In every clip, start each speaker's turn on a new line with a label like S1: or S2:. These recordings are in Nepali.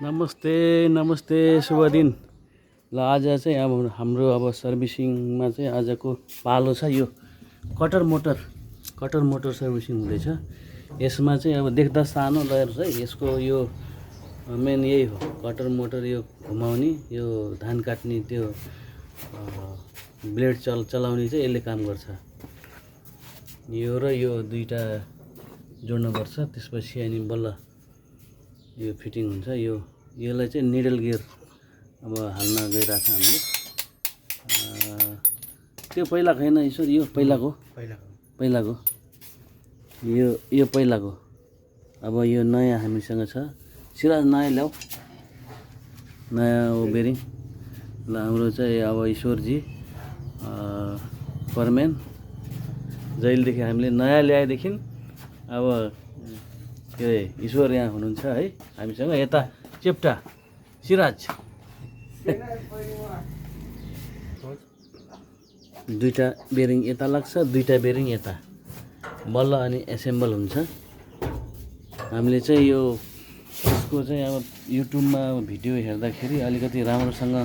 S1: नमस्ते नमस्ते शुभ दिन। ल आज चाहिँ अब हाम्रो सर्भिसिङमा चाहिँ आजको पालो छ। यो कटर मोटर सर्भिसिङ हुँदैछ। यसमा चाहिँ अब देख्दा सानो रहेछ है। यसको यो मेन यही हो, कटर मोटर यो घुमाउने, यो धान काट्ने त्यो ब्लेड चलाउने चाहिँ यसले काम गर्छ। यो र यो दुईटा जोड्नुपर्छ, त्यसपछि अनि बल्ल यो फिटिङ हुन्छ। यसलाई चाहिँ निडल गियर अब हाल्न गइरहेछ हामीले। त्यो पहिलाको हैन ईश्वर, यो पहिलाको यो पहिलाको। अब यो नयाँ हामीसँग छ। सिराज नयाँ ल्याऊ, नयाँ बेरिङ। ल हाम्रो चाहिँ अब ईश्वरजी परमेन जहिलेदेखि हामीले नयाँ ल्याएदेखि अब के अरे ईश्वर यहाँ हुनुहुन्छ है हामीसँग। यता चेप्टा सिराज दुईटा बेरिङ यता लाग्छ, दुईटा बेरिङ यता, बल्ल अनि एसेम्बल हुन्छ। हामीले चाहिँ यो यसको चाहिँ अब युट्युबमा भिडियो हेर्दाखेरि अलिकति राम्रोसँग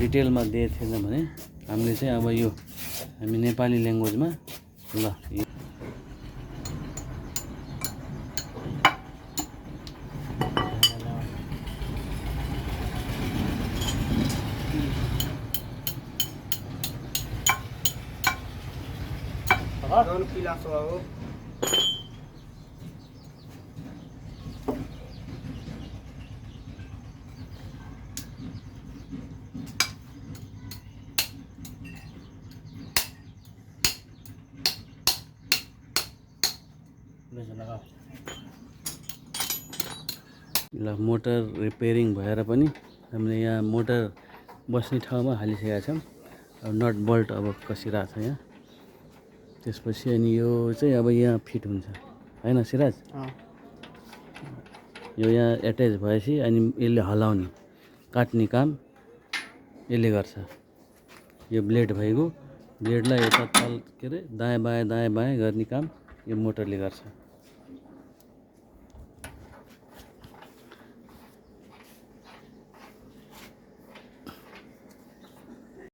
S1: डिटेलमा दिएको थिएन भने हामीले चाहिँ अब यो हामी नेपाली ल्याङ्ग्वेजमा ल ल मोटर रिपेयरिङ भएर पनि हामीले यहाँ मोटर बस्ने ठाउँमा हालिसकेका छौँ। अब नट बोल्ट अब कसिरहेको छ यहाँ। त्यसपछि अनि यो चाहिँ अब यहाँ फिट हुन्छ हैन सिराज? यो यहाँ एट्याच भएपछि अनि यसले हलाउने काट्ने काम यसले गर्छ। यो ब्लेड भएको ब्लेडलाई यता तल के अरे दायाँ बायाँ गर्ने काम यो मोटरले गर्छ।